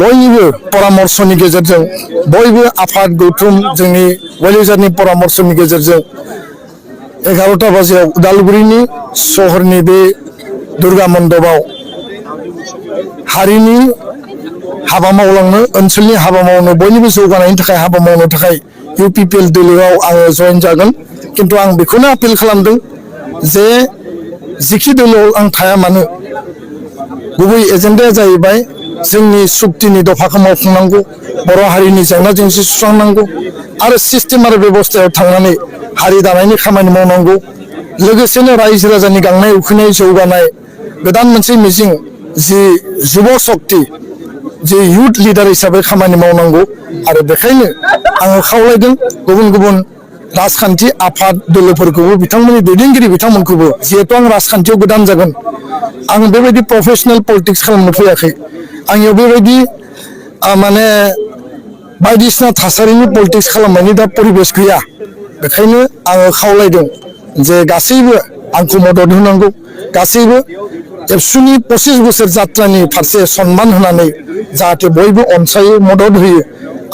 बयनिबो परामर्शनि गेजेरजों बयबो आफाद गौथुम जोंनि वालिजारनि परामर्शनि गेजेरजों 11टा बाजियाव उदालगुरिनि सहरनि बे दुर्गा मण्डपाव हारिनि हाबा मावलांनो ओनसोलनि हाबा मावनो बयनिबो जौगानायनि थाखाय हाबा मावनो थाखाय इउपिपिएल दोलोआव आङो जयेन जागोन किन्तु आं बेखौनो आपिल खालामदों जे जिखि दोलोआव आं थाया मानो गुबै एजेन्डाया जाहैबाय जोंनि सुक्तिनि दफाखौ मावफुंनांगौ बर' हारिनि जेंना जेंसि सुस्रांनांगौ आरो सिस्टेम आरो बेबस्थायाव थांनानै हारि दानायनि खामानि मावनांगौ लोगोसेनो रायजो राजानि गांनाय उखैनाय जौगानाय गोदान मोनसे मिजिं जि जुब शक्ति जे युथ लिडार हिसाबै खामानि मावनांगौ आरो बेखायनो आङो खावलायदों गुबुन गुबुन राजखान्थि आफाद दोलोफोरखौबो बिथांमोननि दैदेनगिरि बिथांमोनखौबो जिहेतु आं राजखान्थियाव गोदान जागोन आं बेबायदि प्रफेशनेल पलिटिक्स खालामनो फैयाखै आंनियाव बेबायदि माने बायदिसिना थासारिनि पलिटिक्स खालामनायनि दा परिबेस गैया बेखायनो आङो खावलायदों जे गासैबो आंखौ मदद होनांगौ गासैबो एबसुनि 25 बोसोर जात्रानि फारसे सन्मान होनानै जाहाथे बयबो अनसायो मदद होयो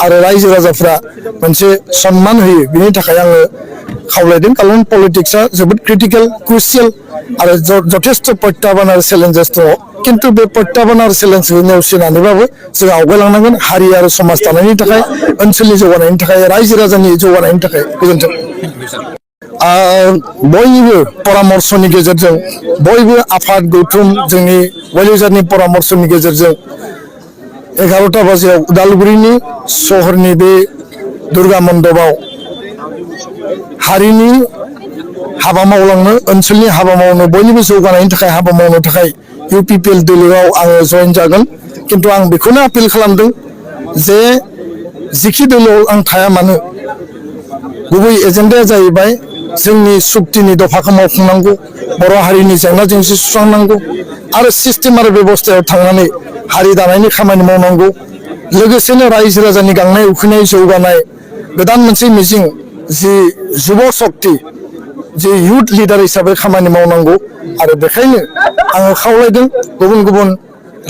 आरो रायजो राजाफ्रा मोनसे सन्मान होयो बिनि थाखाय आङो खावलायदों कारण पलिटिक्सआ जोबोद क्रिटिकेल क्रुसियेल आरो जथेस्थ प्रत्याह्बान आरो चेलेन्जेस दङ किन्तु बे प्रत्याह्बान आरो चेलेन्जखौ नेवसिनानैबाबो जों आवगायलांनांगोन हारि आरो समाज दानायनि थाखाय ओनसोलनि जौगानायनि थाखाय रायजो राजानि जौगानायनि थाखाय गोजोन्थों बयनिबो परामर्शनि गेजेरजों बयबो आफाद गौथुम जोंनि वालिजारनि परामर्शनि गेजेरजों 11टा बाजियाव उदालगुरिनि सहरनि बे दुर्गा मण्डपाव हारिनि हाबा मावलांनो ओनसोलनि हाबा मावनो बयनिबो जौगानायनि थाखाय हाबा मावनो थाखाय इउपिपिएल दोलोआव आङो जयेन जागोन किन्तु आं बेखौनो आपिल खालामदों जे जिखि दोलोआव आं थाया मानो गुबै एजेन्डाया जाहैबाय जोंनि सुक्तिनि दफाखौ मावफुंनांगौ बर' हारिनि जेंना जेंसि सुस्रांनांगौ आरो सिस्टेम आरो बेबस्थायाव थांनानै हारि दानायनि खामानि मावनांगौ लोगोसेनो रायजो राजानि गांनाय उखैनाय जौगानाय गोदान मोनसे मिजिं जि जुब शक्ति जे युथ लिडार हिसाबै खामानि मावनांगौ आरो बेखायनो आङो खावलायदों गुबुन गुबुन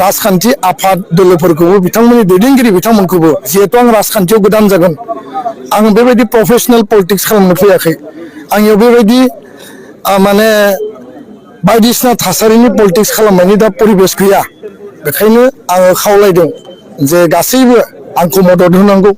राजखान्थि आफाद दोलोफोरखौबो बिथांमोननि दैदेनगिरि बिथांमोनखौबो जिहेतु आं राजखान्थियाव गोदान जागोन आं बेबायदि प्रफेशनेल पलिटिक्स खालामनो फैयाखै आंनियाव बेबायदि माने बायदिसिना थासारिनि पलिटिक्स खालामनायनि दा परिबेस गैया बेखायनो आङो खावलायदों जे गासैबो आंखौ मदद होनांगौ